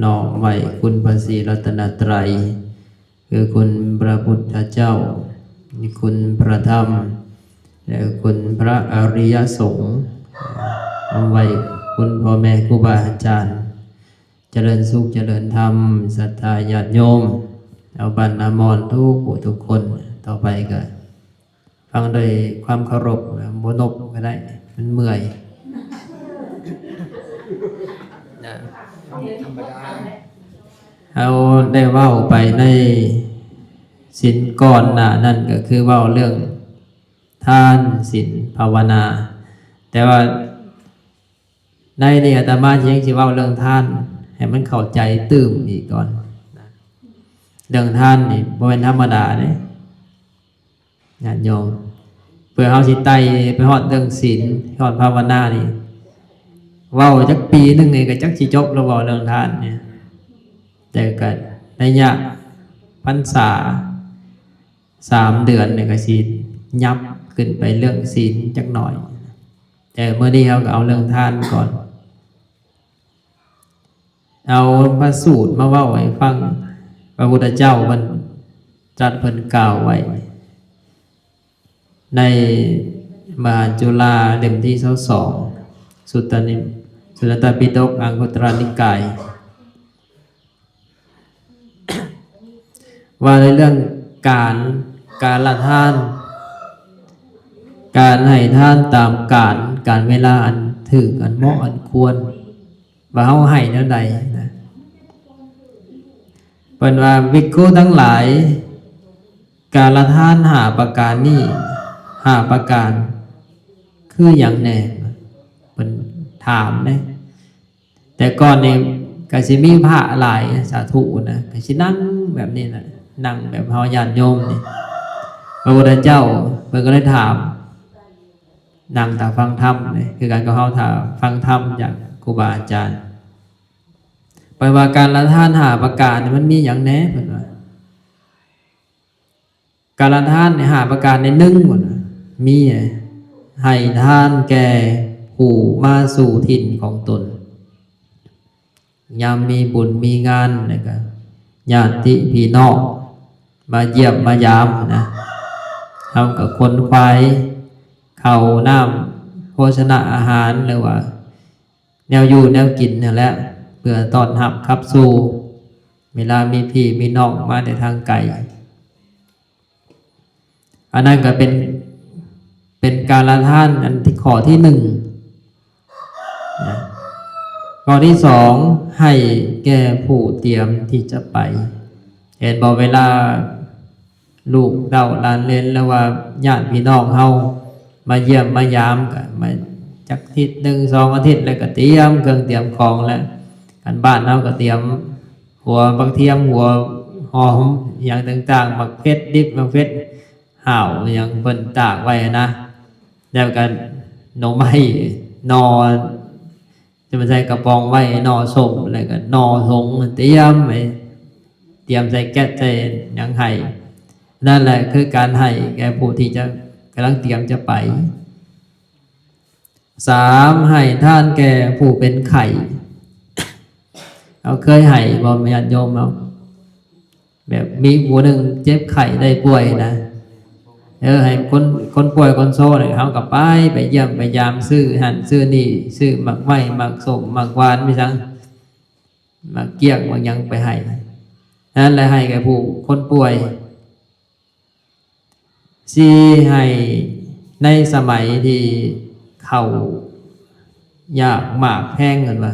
ນ້ອມໄຫວ້ຄຸນພະສີລັດຕະນະໄຕ ຄືຄຸນພະພຸດທະເຈົ້າ, ຄຸນພະທຳ ແລະ ຄຸນພະອະລິຍະສົງ, ນ້ອມໄຫວ້ຄຸນພໍ່ແມ່ຄູບາອາຈານ, ຈະເລີນສຸກຈະເລີນທຳ, ສັດທາຍາດໂຍມ ຊາວບ້ານນາມອນທຸກຜູ້ທຸກຄົນ. ຕໍ່ໄປກໍ ຟັງດ້ວຍຄວາມເຄົາລົບ, ບໍ່ນົບກໍໄດ້ ມັນເມື່ອຍນະ. ທຳມະດາ ເຮົາໄດ້ເວົ້າໄປໃນສິນກ່ອນໜ້ານັ້ນ ກໍຄືເວົ້າເລື່ອງທານ, ສິນ, ພາວະນາ, ແຕ່ວ່າ ໃນນີ້ອາດຕະມາຍັງຊິເວົ້າເລື່ອງທານໃຫ້ມັນເຂົ້າໃຈຕື່ມອີກກ່ອນນະ. ເລື່ອງທານນີ້ບໍ່ແມ່ນທຳມະດາເດ້ຍາດໂຍມ, ເພື່ອເຮົາຊິໄຕ່ໄປຮອດເລື່ອງສິນ, ຮອດພາວະນານີ້ ເວົ້າຈັກປີໜຶ່ງນີ້ກໍຈັກຊິຈົບແລ້ວບໍ່ເລື່ອງທານນີ້. ແຕ່ກໍໄລຍະພັນສາສາມເດືອນນີ້ກໍຊິຫຍັບຂຶ້ນໄປເລື່ອງສິນຈັກໜ້ອຍ. ແຕ່ມື້ນີ້ເຮົາກໍເອົາເລື່ອງທານກ່ອນ, ເອົາພະສູດມາເວົ້າໃຫ້ຟັງ. ພະພຸດທະເຈົ້າເພິ່ນ ຈັດເພິ່ນກ່າວໄວ້ໃນມະຫາຈຸລາເຫຼັ້ມທີຊາວສອງ ສຸດຕະນິ ສຸຕຕະປິດົກ ອັງຄຸດຕະລະນິກາຍ ວ່າໃນເລື່ອງການ ກາລະທານ, ການໃຫ້ທານຕາມການ ການເວລາອັນຖືກ ອັນເໝາະ ອັນຄວນ, ວ່າເຮົາໃຫ້ແນວໃດນະ. ເພິ່ນວ່າ ພິກຂຸທັງຫຼາຍ, ກາລະທານຫ້າປະການນີ້ ຫ້າປະການຄືຫຍັງແດ່? ເພິ່ນຖາມເດ້. ແຕ່ກ່ອນນີ້ກໍຊິມີພະຫຼາຍສາທຸນະ, ກໍຊິນັ່ງແບບນີ້ນະ, ນັ່ງແບບເຮົາຍາດໂຍມນີ້. ພະພຸດທະເຈົ້າເພິ່ນກໍເລີຍຖາມ, ນັ່ງຖ້າຟັງທຳນີ້ ຄືກັນກັບເຮົາຖ້າຟັງທຳຈາກຄູບາອາຈານ. ເພິ່ນວ່າກາລະທານຫ້າປະການນີ້ມັນມີຫຍັງແດ່? ເພິ່ນວ່າ ກາລະທານໃນຫ້າປະການໃນໜຶ່ງພຸ້ນນະ ມີໃຫ້ທານແກ່ຜູ້ມາສູ່ຖິ່ນຂອງຕົນ, ຍາມມີບຸນມີງານ ແລ້ວກະຍາດຕິພີ່ນ້ອງມາຢ້ຽມມາຢາມນະ, ເຮົາກະຂົນຂວາຍເຂົ້ານ້ຳໂພຊະນະອາຫານ ຫຼືວ່າແນວຢູ່ແນວກິນຫັ້ນແຫຼະ ເພື່ອຕ້ອນຮັບຂັບສູ່ ເວລາມີພີ່ມີນ້ອງມາແຕ່ທາງໄກ. ອັນນັ້ນກໍເປັນ ເປັນກາລະທານອັນທີ ຂໍ້ທີໜຶ່ງນະ. ຂໍ້ທີສອງ ໃຫ້ແກ່ຜູ້ຕຽມທີ່ຈະໄປ. ເຫັນບໍ່ ເວລາລູກເຕົ້າຫຼານເລນ ຫຼືວ່າຍາດພີ່ນ້ອງເຮົາມາຢ້ຽມມາຢາມ ກໍມາຈັກທິດໜຶ່ງສອງອາທິດ ແລ້ວກໍຕຽມເຄື່ອງຕຽມຂອງ ແລ້ວ ຄັນບ້ານເຮົາກໍຕຽມ ຫົວບັກທຽມ ຫົວຫອມ ອີ່ຫຍັງຕ່າງໆ ໝາກເຜັດດິບ ໝາກເຜັດຫ້າວ ອີ່ຫຍັງເພິ່ນຕາກໄວ້ນະ, ແລ້ວກໍໜໍ່ໄມ້ ໜໍ່ ຈະມາໃສ່ກະປ໋ອງໄວ້ ໜໍ່ສົ້ມ ແລ້ວກໍໜໍ່ຖົງ ຕຽມໄວ້ ຕຽມໃສ່ແກັດໃສ່ຫຍັງໃຫ້. ນັ້ນແຫຼະຄືການໃຫ້ແກ່ຜູ້ທີ່ຈະ ກຳລັງຕຽມຈະໄປ. ສາມ ໃຫ້ທານແກ່ຜູ້ເປັນໄຂ້. ເຮົາເຄີຍໃຫ້ບໍ່ ຍາດໂຍມເຮົາ? ແບບມີຜູ້ໜຶ່ງເຈັບໄຂ້ໄດ້ປ່ວຍນະ, ເອີ ໃຫ້ຄົນ ຄົນປ່ວຍຄົນໂຊນີ້ ເຮົາກໍໄປ ໄປຢ້ຽມໄປຢາມ ຊື້ຫັ້ນຊື້ນີ້ ຊື້ໝາກໄມ້ ໝາກສົ້ມ ໝາກຫວານ ມີຫຍັງ ໝາກກ້ຽງ ໝາກຫຍັງໄປໃຫ້. ນັ້ນແຫຼະ ໃຫ້ແກ່ຜູ້ຄົນປ່ວຍ. ສີ່ ໃຫ້ໃນສະໄໝທີ່ເຂົ້າຍາກໝາກແພງ ເພິ່ນວ່າ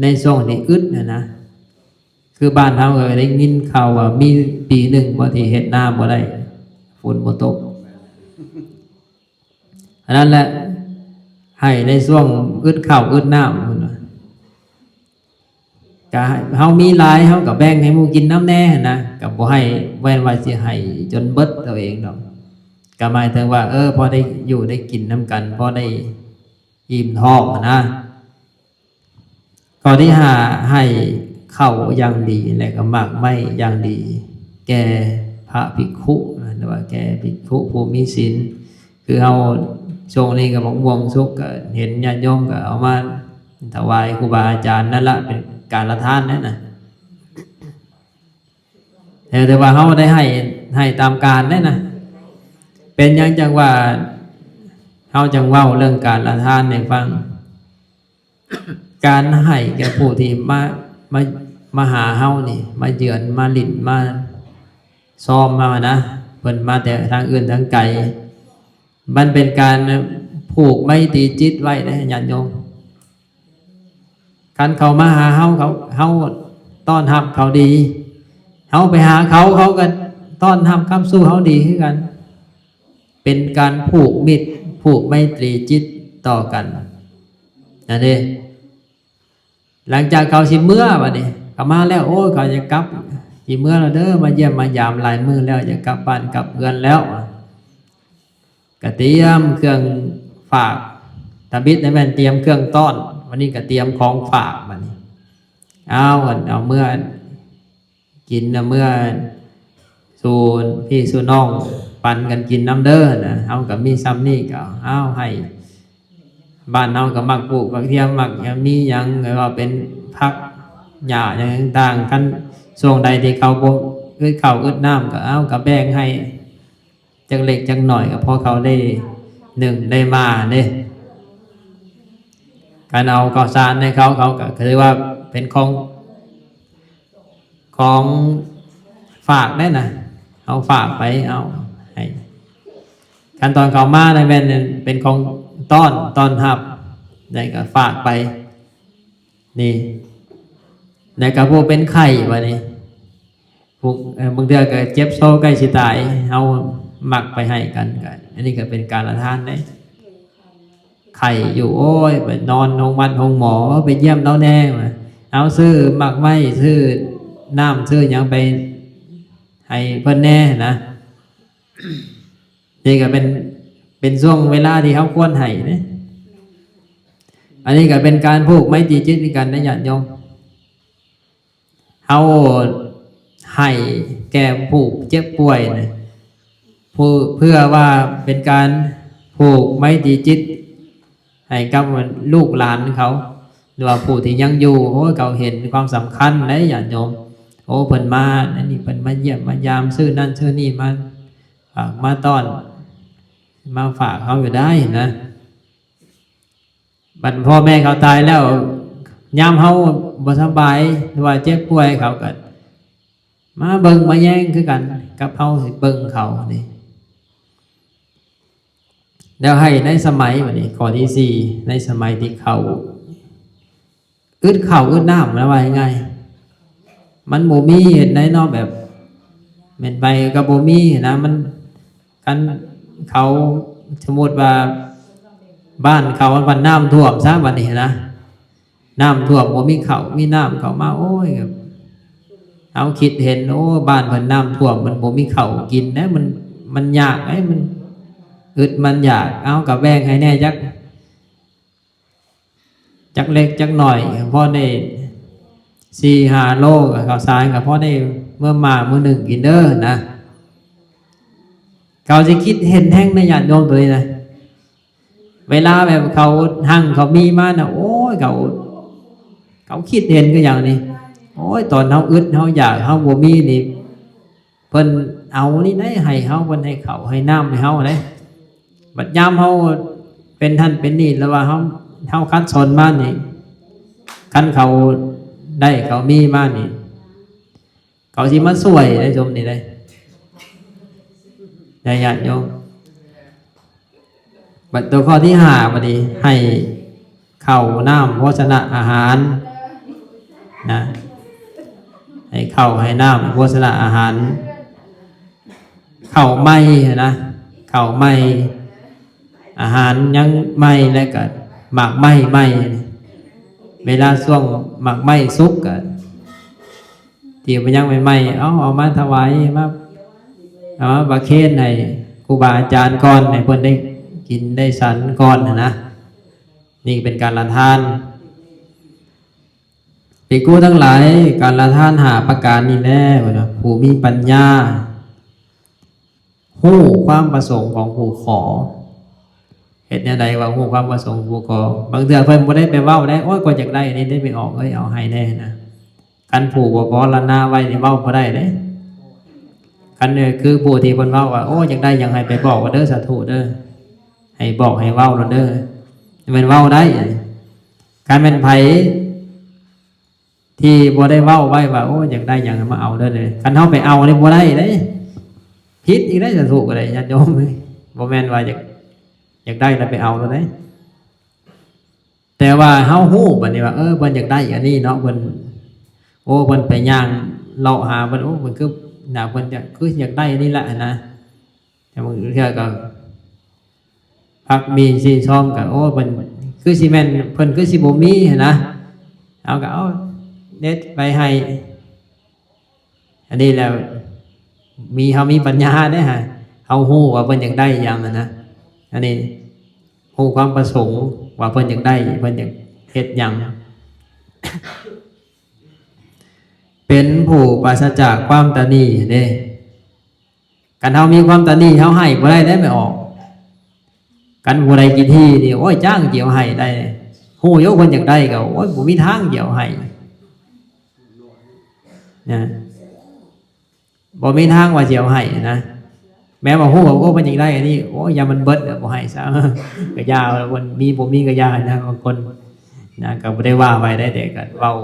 ໃນຊ່ວງທີ່ອຶດຫັ້ນນະ, ຄືບ້ານເຮົາກໍໄດ້ຍິນຂ່າວວ່າມີປີໜຶ່ງບໍ່ ທີ່ເຮັດນາບໍ່ໄດ້ ຝົນບໍ່ຕົກ. ອັນນັ້ນແຫຼະ ໃຫ້ໃນຊ່ວງອຶດເຂົ້າອຶດນ້ຳ ເພິ່ນວ່າ. ກະເຮົາມີຫຼາຍ ເຮົາກະແບ່ງໃຫ້ໝູ່ກິນນຳແດ່ຫັ້ນນະ, ກະບໍ່ໃຫ້ແມ່ນວ່າຊິໃຫ້ຈົນເບິດເອົາເອງດອກ, ກະໝາຍເຖິງວ່າ ເອີ ພໍໄດ້ຢູ່ໄດ້ກິນນຳກັນ ພໍໄດ້ອີ່ມທ້ອງຫັ້ນນະ. ຂໍ້ທີຫ້າ ໃຫ້ເຂົ້າຢ່າງດີ ແລະກະໝາກໄມ້ຢ່າງດີ ແກ່ພະພິກຂຸນະ ຫຼືວ່າແກ່ພິກຂຸຜູ້ມີສິນ. ຄືເຮົາຊ່ວງນີ້ກໍໝາກມ່ວງສຸກ ກໍເຫັນຍາດໂຍມກໍເອົາມາຖວາຍຄູບາອາຈານນັ້ນລະ ເປັນ ການລະທານນັ້ນນະ ແຕ່ ແຕ່ວ່າເຮົາໄດ້ໃຫ້ ໃຫ້ຕາມການເດ້ນະ. ເປັນຫຍັງຈັ່ງວ່າ ເຮົາຈັ່ງເວົ້າເລື່ອງການລະທານໃຫ້ຟັງ? ການໃຫ້ແກ່ຜູ້ທີ່ມາ ມາ ມາຫາເຮົານີ້ ມາເຢືອນ ມາຫຼິ້ນ ມາຊອມເຮົານະ, ເພິ່ນມາແຕ່ທາງອື່ນທາງໄກ, ມັນເປັນການຜູກໄມຕີຈິດໄວ້ເດ້ ຍາດໂຍມ. ຄັນເຂົາມາຫາເຮົາ ເຂົາ ເຮົາຕ້ອນຮັບເຂົາດີ, ເຮົາໄປຫາເຂົາ ເຂົາກໍຕ້ອນຮັບກັບສູ່ເຮົາດີຄືກັນ. ເປັນການຜູກມິດ ຜູກໄມຕີຈິດຕໍ່ກັນນັ້ນເດ້. ຫຼັງຈາກເຂົາຊິເມືອບັດນີ້ ເຂົາມາແລ້ວ ໂອ້ຍ ເຂົາຈະກັບ ຊິເມືອແລ້ວເດີ ມາຢ້ຽມມາຢາມຫຼາຍມື້ແລ້ວ ຈະກັບບ້ານກັບເຮືອນແລ້ວ. ກະຕຽມເຄື່ອງຝາກ ທຳອິດແມ່ນຕຽມເຄື່ອງຕ້ອນ, ວັນນີ້ກະຕຽມຂອງຝາກບັດນີ້. ເອົາ ເອົາເມືອກິນ ເອົາເມືອສູ່ພີ່ສູ່ນ້ອງ ປັນກັນກິນນຳເດີນະ. ເຮົາກະມີຊ່ຳນີ້ກະເອົາໃຫ້ ບ້ານເຮົາກໍມັກປູກຜັກທຽມ ມັກຫຍັງ ມີຫຍັງ ແບບວ່າເປັນຜັກຫຍ້າຫຍັງຕ່າງໆ. ຄັນຊ່ວງໃດທີ່ເຂົາບໍ່ອຶດເຂົ້າອຶດນ້ຳ ກໍເອົາ ກໍແບ່ງໃຫ້ຈັກເລັກຈັກໜ້ອຍ ກໍພໍເຂົາໄດ້ໜຶ້ງໄດ້ມາເດ້. ການເອົາເຂົ້າສານໃຫ້ເຂົາ ເຂົາກໍຖືວ່າເປັນຂອງ ຂອງຝາກໄດ້ນະ, ເຮົາຝາກໄປ ເອົາໃຫ້. ຄັນຕອນເຂົາມານະ ແມ່ນເປັນຂອງຕ້ອນ ຕ້ອນຮັບ ແລ້ວກໍຝາກໄປ. ນີ້ ແລ້ວກໍຜູ້ເປັນໄຂ້ບັດນີ້ ຜູ້ ເອີ ບາງເທື່ອກໍເຈັບໂຊໃກ້ຊິຕາຍ ເຮົາມັກໄປໃຫ້ກັນ ກໍ ອັນນີ້ກໍເປັນການລະທານເດ້. ໄຂ້ຢູ່ ໂອ້ຍ ໄປນອນໂຮງໝໍ ໂຮງໝໍ ໄປຢ້ຽມລາວແດ່ ວ່າ ເອົາ ຊື້ໝາກໄມ້ ຊື້ນ້ຳ ຊື້ຫຍັງໄປໃຫ້ເພິ່ນແດ່ນະ. ນີ້ກໍເປັນ ເປັນຊ່ວງເວລາທີ່ເຮົາຄວນໃຫ້ເດ້. ອັນນີ້ກໍເປັນການຜູກໄມຕີຈິດຄືກັນນະ ຍາດໂຍມ. ເຮົາໃຫ້ແກ່ຜູ້ເຈັບປ່ວຍນະ ເພື່ອ ເພື່ອວ່າເປັນການຜູກໄມຕີຈິດໃຫ້ກັບລູກຫຼານເຂົາ ຫຼືວ່າຜູ້ທີ່ຍັງຢູ່. ໂອ້ຍ ເຂົາເຫັນຄວາມສຳຄັນເດ້ ຍາດໂຍມ. ໂອ້ ເພິ່ນມາອັນນີ້ ເພິ່ນມາຢ້ຽມມາຢາມ ຊື້ນັ້ນຊື້ນີ້ມາຝາກມາຕ້ອນ ມາຝາກເຮົາຢູ່ໄດ້ນະ. ບັດພໍ່ແມ່ເຂົາຕາຍແລ້ວ ຍາມເຮົາບໍ່ສະບາຍ ຫຼືວ່າເຈັບປ່ວຍ ເຂົາກໍມາເບິ່ງມາແຍງຄືກັນກັບເຮົາ ເບິ່ງເຂົານີ້. ແລ້ວໃຫ້ໃນສະໄໝ ບັດນີ້ ຂໍ້ທີສີ່ ໃນສະໄໝທີ່ເຂົາອຶດເຂົ້າອຶດນ້ຳນະ ວ່າງ່າຍໆ ມັນບໍ່ມີເຮັດໃດເນາະ ແບບແມ່ນໄປກໍບໍ່ມີນະ. ມັນ ຄັນເຂົາ ສົມມຸດວ່າບ້ານເຂົາມັນນ້ຳຖ້ວມຊະບັດນີ້ນະ ນ້ຳຖ້ວມ ບໍ່ມີເຂົ້າມີນ້ຳເຂົ້າມາ ໂອ້ຍ ເຮົາຄິດເຫັນ ໂອ້ ບ້ານເພິ່ນນ້ຳຖ້ວມ ມັນບໍ່ມີເຂົ້າກິນນະ ມັນ ມັນຍາກເດ້ ມັນອຶດມັນຢາກ. ເອົາ ກໍແບ່ງໃຫ້ແດ່ຈັກ ຈັກເລັກຈັກໜ້ອຍ ພໍໄດ້ສີ່ຫ້າໂລ ກໍເຂົ້າສານກໍພໍໄດ້ເມືອໝ່າມື້ໜຶ່ງກິນເດີນະ. ເຂົາຊິຄິດເຫັນແຮງໃນຍາດໂຍມໂຕນີ້ນະ ເວລາແບບເຂົາຮັ່ງເຂົາມີມານະ ໂອ້ຍ ເຂົາ ເຂົາຄິດເຫັນຄືຫຍັງນີ້ ໂອ້ຍ ຕອນເຮົາອຶດເຮົາຢາກເຮົາບໍ່ມີນີ້ ເພິ່ນເອົານີ້ໄດ້ໃຫ້ເຮົາ ເພິ່ນໃຫ້ເຂົ້າໃຫ້ນ້ຳໃຫ້ເຮົາເດ້. ບັດຍາມເຮົາເປັນຫັ້ນເປັນນີ້ ຫຼືວ່າເຮົາ ເຮົາຂັດສົນມານີ້ ຄັນເຂົາໄດ້ເຂົາມີມານີ້ ເຂົາຊິມາຊ່ວຍໄດ້ ຊົມນີ້ໄດ້ ໄດ້ຍາດໂຍມ. ບັດຕົວຂໍ້ທີຫ້າ ບັດນີ້ ໃຫ້ເຂົ້ານ້ຳໂພຊະນະອາຫານນະ ໃຫ້ເຂົ້າໃຫ້ນ້ຳໂພຊະນະອາຫານ ເຂົ້າໃໝ່ນະ ເຂົ້າໃໝ່ ອາຫານຍັງໃໝ່ ແລ້ວກໍໝາກໄມ້ໃໝ່. ເວລາຊ່ວງໝາກໄມ້ສຸກກໍ ທີ່ມັນຍັງໃໝ່ໆ ເອົາ ເອົາມາຖວາຍ ມາ ເອົາມາປະເຄນໃຫ້ຄູບາອາຈານກ່ອນ ໃຫ້ເພິ່ນໄດ້ກິນໄດ້ສັນກ່ອນຫັ້ນນະ. ນີ້ເປັນການລະທານ. ພິກຂຸທັງຫຼາຍ, ການລະທານຫ້າປະການນີ້ແລ ວ່ານະ, ຜູ້ມີປັນຍາ ຮູ້ຄວາມປະສົງຂອງຜູ້ຂໍ. ເຮັດແນວໃດວ່າຮູ້ຄວາມປະສົງຂອງຜູ້ຂໍ? ບາງເທື່ອເພິ່ນບໍ່ໄດ້ໄປເວົ້າໄດ້, ໂອ້ຍ ຂ້ອຍຢາກໄດ້ອັນນີ້ເດ້ ແມ່ອອກເອີຍ ເອົາໃຫ້ແດ່ນະ. ຄັນຜູ້ບໍ່ມໍລະນະໄວນີ້ເວົ້າບໍ່ໄດ້ເດ້. ຄັນຄືຜູ້ທີ່ເພິ່ນເວົ້າວ່າ ໂອ້ ຢາກໄດ້ຫຍັງໃຫ້ໄປບອກເດີ ສາທຸເດີ ໃຫ້ບອກໃຫ້ເວົ້າໂລດເດີ ແມ່ນເວົ້າໄດ້. ຄັນແມ່ນໃຜທີ່ບໍ່ໄດ້ເວົ້າໄວ້ວ່າ ໂອ້ ຢາກໄດ້ຫຍັງໃຫ້ມາເອົາເດີ ຄັນເຮົາໄປເອົານີ້ບໍ່ໄດ້ເດ້ ຜິດອີກເດ້ ສາທຸກໍໄດ້ ຍາດໂຍມເອີຍ. ບໍ່ແມ່ນວ່າຢາກ ຢາກໄດ້ແລ້ວໄປເອົາໂລດເດ້. ແຕ່ວ່າເຮົາຮູ້ບັດນີ້ວ່າ ເອີ ເພິ່ນຢາກໄດ້ອັນນີ້ເນາະ ເພິ່ນ ໂອ້ ເພິ່ນໄປຍ່າງເລາະຫາເພິ່ນ ໂອ້ ເພິ່ນຄືໜ້າເພິ່ນຈະ ຄືຢາກໄດ້ອັນນີ້ແຫຼະຫັ້ນນະ. ແຕ່ບາງເທື່ອກໍພັກມີຊີຊອມກໍ ໂອ້ ເພິ່ນຄືຊິແມ່ນ ເພິ່ນຄືຊິບໍ່ມີຫັ້ນນະ ເຮົາກໍເອົາເດັດໄປໃຫ້. ອັນນີ້ແຫຼະ ມີ ເຮົາມີປັນຍາເດ້ຮະ ເຮົາຮູ້ວ່າເພິ່ນຢາກໄດ້ຫຍັງຫັ້ນນະ. ອັນນີ້ຮູ້ຄວາມປະສົງວ່າເພິ່ນຢາກໄດ້ ເພິ່ນຢາກເຮັດຫຍັງ ເປັນຜູ້ປາສະຈາກຄວາມຕະໜີເດ້. ຄັນເຮົາມີຄວາມຕະໜີ ເຮົາໃຫ້ບໍ່ໄດ້ເດ້ແມ່ອອກ. ຄັນຜູ້ໃດຂີ້ຖີ່ນີ້ ໂອ້ຍ ຈ້າງຊິເອົາໃຫ້ໄດ້ ຮູ້ຢູ່ເພິ່ນຢາກໄດ້ກໍ ໂອ້ຍ ບໍ່ມີທາງຊິເອົາໃຫ້ນະ ບໍ່ມີທາງວ່າຊິເອົາໃຫ້ນະ. ແມ້ວ່າຮູ້ວ່າ ໂອ້ ເພິ່ນຢາກໄດ້ອັນນີ້ ໂອ້ຍ ຢ່າມັນເບິດ ບໍ່ໃຫ້ຊະ ກໍຢ່າ ເພິ່ນມີບໍ່ມີກໍຢ່ານະ. ບາງຄົນນະ ກໍບໍ່ໄດ້ວ່າໃຜໄດ້ ແຕ່ກໍເວົ້າ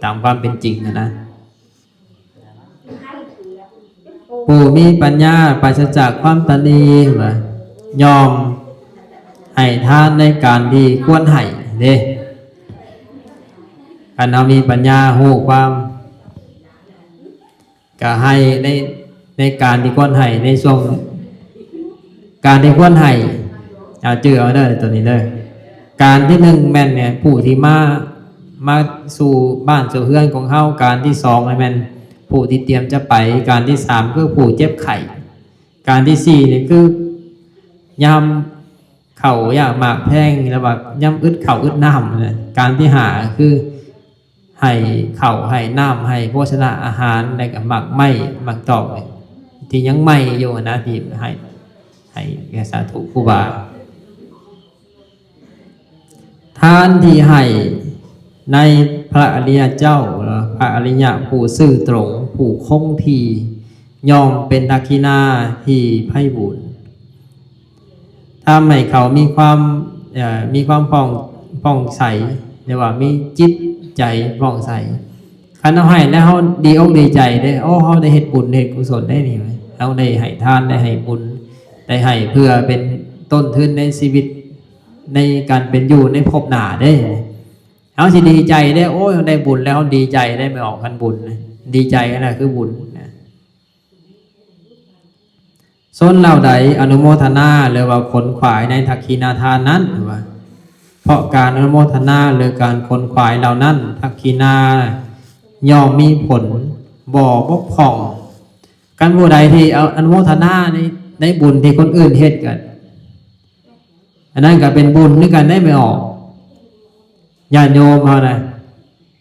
ຕາມຄວາມເປັນຈິງຫັ້ນນະ. ຜູ້ມີປັນຍາປາສະຈາກຄວາມຕະໜີວ່າ ຍ່ອມໃຫ້ທານໃນການທີ່ຄວນໃຫ້ເດ້. ຄັນເຮົາມີປັນຍາຮູ້ຄວາມ ກະໃຫ້ໃນ ໃນການທີ່ຄວນໃຫ້ ໃນຊ່ວງການທີ່ຄວນໃຫ້ ເອົາຈື່ເອົາເດີໂຕນີ້ເດີ. ການທີໜຶ່ງແມ່ນ ເນຍ ຜູ້ທີ່ມາ ມາສູ່ບ້ານສູ່ເຮືອນຂອງເຮົາ, ການທີສອງແມ່ນຜູ້ທີ່ຕຽມຈະໄປ, ການທີສາມຄືຜູ້ເຈັບໄຂ້, ການທີສີ່ນີ້ຄືຍາມເຂົ້າຢາກໝາກແພງ ຫຼືວ່າຍາມອຶດເຂົ້າອຶດນ້ຳນະ, ການທີຫ້າຄືໃຫ້ເຂົ້າໃຫ້ນ້ຳ ໃຫ້ໂພຊະນະອາຫານ ແລ້ວກໍໝາກໄມ້ໝາກຕອກທີ່ຍັງໃໝ່ຢູ່ນະ ທີ່ໃຫ້ ໃຫ້ແກ່ສາທຸຄູບາ. ທານທີ່ໃຫ້ໃນພະອະລິຍະເຈົ້າ ພະອະລິຍະຜູ້ຊື່ຕົງ ຜູ້ຄົງທີ່ ຍ່ອມເປັນທັກຂິນາທີ່ໄພບູນ ທຳໃຫ້ເຂົາມີຄວາມ ເອີ່ ມີຄວາມຜ່ອງ ຜ່ອງໃສ ຫຼືວ່າມີຈິດໃຈຜ່ອງໃສ. ຄັນເຮົາໃຫ້ແລ້ວເຮົາດີອົກດີໃຈເດ້ ໂອ້ ເຮົາໄດ້ເຮັດບຸນເຮັດກຸສົນໄດ້ນີ້ ເຮົາໄດ້ໃຫ້ທານ ໄດ້ໃຫ້ບຸນ ໄດ້ໃຫ້ເພື່ອເປັນຕົ້ນທຶນໃນຊີວິດ ໃນການເປັນຢູ່ໃນພົບໜ້າເດ້. ເຮົາຊິດີໃຈເດ້ ໂອ້ຍ ເຮົາໄດ້ບຸນແລ້ວ ເຮົາດີໃຈໄດ້ ແມ່ອອກ ຄັນບຸນນະ ດີໃຈຫັ້ນນະຄືບຸນນະ. ຊົນເຫຼົ່າໃດອະນຸໂມທະນາ ຫຼືວ່າຂົນຂວາຍໃນທັກຂິນາທານນັ້ນ ວ່າ ເພາະການອະນຸໂມທະນາ ຫຼືການຂົນຂວາຍເຫຼົ່ານັ້ນ ທັກຂິນາຍ່ອມມີຜົນບໍ່ບົກຜ່ອງ. ຄັນຜູ້ໃດທີ່ເອົາອະນຸໂມທະນາໃນ ໃນບຸນທີ່ຄົນອື່ນເຮັດ ກໍ ອັນນັ້ນກໍເປັນບຸນຄືກັນໄດ໋ ແມ່ອອກ. ຍາດໂຍມເຮົານະ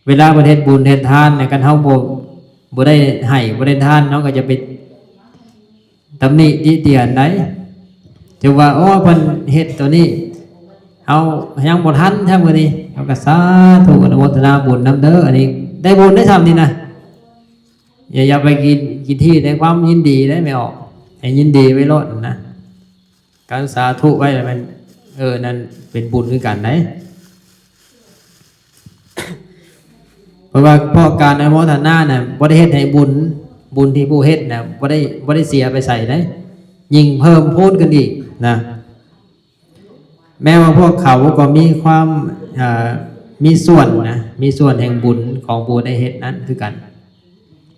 ເວລາເພິ່ນເຮັດບຸນເຮັດທານນະ ຄັນເຮົາບໍ່ ບໍ່ໄດ້ໃຫ້ ບໍ່ໄດ້ທານ ເຮົາກໍຈະໄປຕຳໜິຕິຕຽນໄດ໋ ຖືວ່າ ໂອ້ ເພິ່ນເຮັດໂຕນີ້ ເຮົາຍັງບໍ່ທັນຊ້ຳມື້ນີ້ ເຮົາກໍສາທຸອະນຸໂມທະນາບຸນນຳເດີ. ອັນນີ້ໄດ້ບຸນໄດ້ຊ້ຳນີ້ນະ ຢ່າ ຢ່າໄປກິນ ກິນທີ່ໃນຄວາມຍິນດີໄດ໋ ແມ່ອອກ ໃຫ້ຍິນດີໄວ້ໂລດນະ. ການສາທຸໄວ້ລະແມ່ນ ເອີ ນັ້ນເປັນບຸນຄືກັນໄດ໋. ເພາະວ່າ ເພາະການອະນຸໂມທະນານະ ບໍ່ໄດ້ເຮັດໃຫ້ບຸນ ບຸນທີ່ຜູ້ເຮັດນະ ບໍ່ໄດ້ ບໍ່ໄດ້ເສຍໄປໃສໄດ໋ ຍິ່ງເພີ່ມພູນຂຶ້ນອີກນະ. ແມ້ວ່າພວກເຂົາກໍມີຄວາມ ເອີ ມີສ່ວນນະ ມີສ່ວນແຫ່ງບຸນຂອງຜູ້ໄດ້ເຮັດນັ້ນຄືກັນ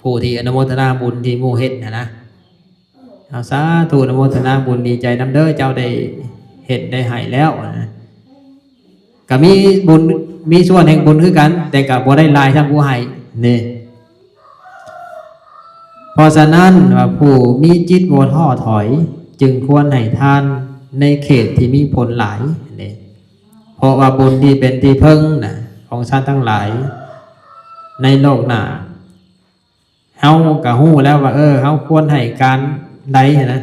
ຜູ້ທີ່ອະນຸໂມທະນາບຸນທີ່ໝູ່ເຮັດຫັ້ນນະ. ເອົາ ສາທຸ ອະນຸໂມທະນາບຸນ ດີໃຈນຳເດີ ເຈົ້າໄດ້ເຮັດໄດ້ໃຫ້ແລ້ວນະ ກະມີບຸນ ມີສ່ວນແຫ່ງບຸນຄືກັນ ແຕ່ກະບໍ່ໄດ້ຫຼາຍສ່ຳຜູ້ໃຫ້ເດ້. ເພາະສະນັ້ນວ່າ ຜູ້ມີຈິດບໍ່ທໍ້ຖອຍ ຈຶ່ງຄວນໃຫ້ທານໃນເຂດທີ່ມີຜົນຫຼາຍເດ້ ເພາະວ່າບຸນທີ່ເປັນທີ່ເພິ່ງນະ ຂອງສັດທັງຫຼາຍໃນໂລກໜ້າ ເຮົາກະຮູ້ແລ້ວວ່າ ເອີ ເຮົາຄວນໃຫ້ການໃດຫັ້ນນະ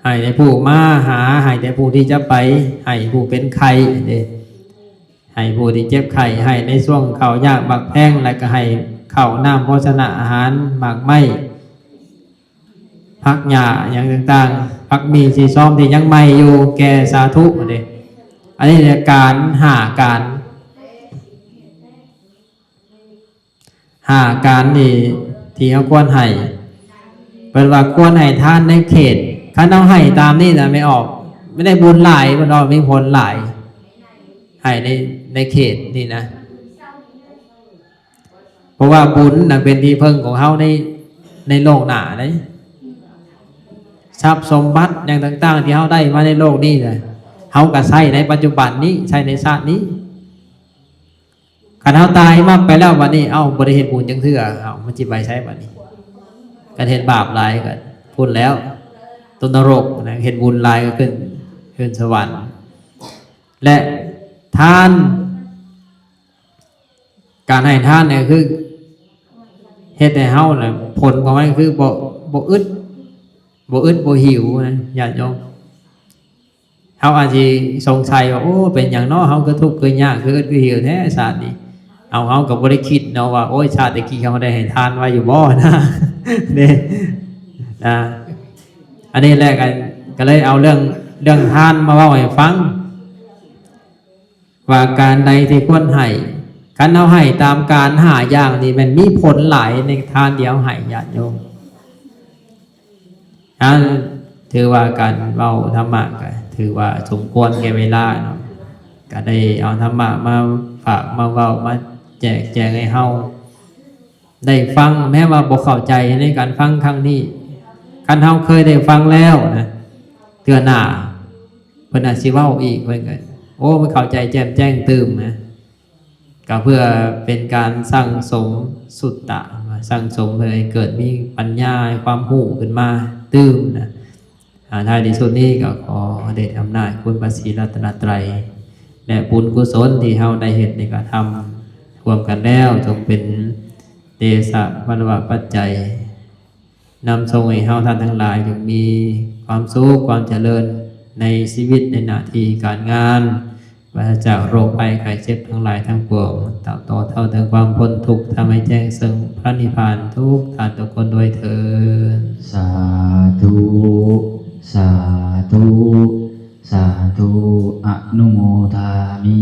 ໃຫ້ແຕ່ຜູ້ມາຫາ ໃຫ້ແຕ່ຜູ້ທີ່ຈະໄປ ໃຫ້ຜູ້ເປັນໄຂ້ເດ້. ໃຫ້ຜູ້ທີ່ເຈັບໄຂ້, ໃຫ້ໃນຊ່ວງເຂົ້າຍາກໝາກແພງ, ແລະກໍໃຫ້ເຂົ້ານ້ຳໂພຊະນະອາຫານ, ໝາກໄມ້, ຜັກຫຍ້າຫຍັງຕ່າງໆ, ຜັກໝີ່ຊີຊອມທີ່ຍັງໃໝ່ຢູ່, ແກ່ສາທຸເດ້. ອັນນີ້ແຫຼະການ ຫ້າການ ຫ້າການນີ້ທີ່ເຮົາຄວນໃຫ້. ເພິ່ນວ່າຄວນໃຫ້ທານໃນເຂດ, ຄັນເຮົາໃຫ້ຕາມນີ້ນະ ແມ່ອອກ, ໄດ້ບຸນຫຼາຍ, ເພິ່ນວ່າມີຜົນຫຼາຍ, ໃຫ້ໃນ ໃນເຂດນີ້ນະ. ເພາະວ່າບຸນນະເປັນທີ່ເພິ່ງຂອງເຮົາໃນ ໃນໂລກໜ້າເດ້. ຊັບສົມບັດຫຍັງຕ່າງໆ ທີ່ເຮົາໄດ້ມາໃນໂລກນີ້ນະ, ເຮົາກໍໃຊ້ໃນປັດຈຸບັນນີ້, ໃຊ້ໃນຊາດນີ້. ຄັນເຮົາຕາຍມາໄປແລ້ວ ບັດນີ້ ເອົ້າ ບໍ່ໄດ້ເຮັດບຸນຈັກເທື່ອ, ເອົ້າ ມັນຊິໄປໃສບັດນີ້? ຄັນເຮັດບາບຫຼາຍກໍພຸ້ນແລ້ວ, ຕົກນະລົກນະ, ເຮັດບຸນຫຼາຍກໍຂຶ້ນ, ຂຶ້ນສະຫວັນ. ແລະ ທານ, ການໃຫ້ທານນີ້ຄືເຮັດໃຫ້ເຮົານະ, ຜົນຂອງມັນຄືບໍ່, ບໍ່ອຶດ, ບໍ່ອຶດບໍ່ຫິວນະ ຍາດໂຍມ. ເຮົາອາດຊິສົງໄສວ່າ ໂອ້ ເປັນຫຍັງເນາະ ເຮົາຄືທຸກຄືຍາກ ຄືອຶດຄືຫິວແທ້ຊາດນີ້. ເອົາ ເຮົາກໍບໍ່ໄດ້ຄິດເນາະວ່າ ໂອ້ຍ ຊາດແຕ່ກີ້ເຮົາໄດ້ໃຫ້ທານໄວ້ຢູ່ບໍ່ນະ ເດ້. ອ່າ ອັນນີ້ແຫຼະ ກໍ ກໍເລີຍເອົາເລື່ອງ, ເລື່ອງທານມາເວົ້າໃຫ້ຟັງ ວ່າການໃດທີ່ຄວນໃຫ້, ຄັນເຮົາໃຫ້ຕາມການຫ້າຢ່າງນີ້ ແມ່ນມີຜົນຫຼາຍໃນທານທີ່ເຮົາໃຫ້ ຍາດໂຍມ. ນັ້ນ ຖືວ່າການເວົ້າທຳມະກໍຖືວ່າສົມຄວນແກ່ເວລາເນາະ, ກໍໄດ້ເອົາທຳມະມາຝາກມາເວົ້າ ມາແຈກແຈງໃຫ້ເຮົາ ໄດ້ຟັງ, ແມ້ວ່າບໍ່ເຂົ້າໃຈໃນການຟັງຄັ້ງນີ້, ຄັນເຮົາເຄີຍໄດ້ຟັງແລ້ວນະ, ເທື່ອໜ້າເພິ່ນອາດຊິເວົ້າອີກ, ເພິ່ນກໍ ໂອ້ ມັນເຂົ້າໃຈແຈ່ມແຈ້ງຕື່ມນະ, ກໍເພື່ອເປັນການສັ່ງສົມສຸດຕະ, ສັ່ງສົມເພື່ອໃຫ້ເກີດມີປັນຍາ, ຄວາມຮູ້ຂຶ້ນມາຕື່ມນະ. ອາ ທ້າຍທີ່ສຸດນີ້ກໍຂໍເດດອຳນາດຄຸນພະສີລັດຕະນະໄຕ ແລະ ບຸນກຸສົນທີ່ເຮົາໄດ້ເຮັດໄດ້ກະທຳຮ່ວມກັນແລ້ວ ຈົ່ງເປັນເດຊະວັນລະວະປັດໄຈ ນຳສົ່ງໃຫ້ເຮົາທ່ານທັງຫຼາຍ ຈົ່ງມີຄວາມສຸກ ຄວາມຈະເລີນໃນຊີວິດ ໃນໜ້າທີ່ການງານ ປາສະຈາກໂລກໄພໄຂ້ເຈັບທັງຫຼາຍທັງປວງ, ຕາບຕໍ່ເທົ່າເຖິງຄວາມພົ້ນທຸກ, ທຳໃຫ້ແຈ້ງເຊິ່ງພະນິບພານທຸກທ່ານທຸກຄົນດ້ວຍເທີ້ນ. ສາທຸ ສາທຸ ສາທຸ ອະນຸໂມທາມິ.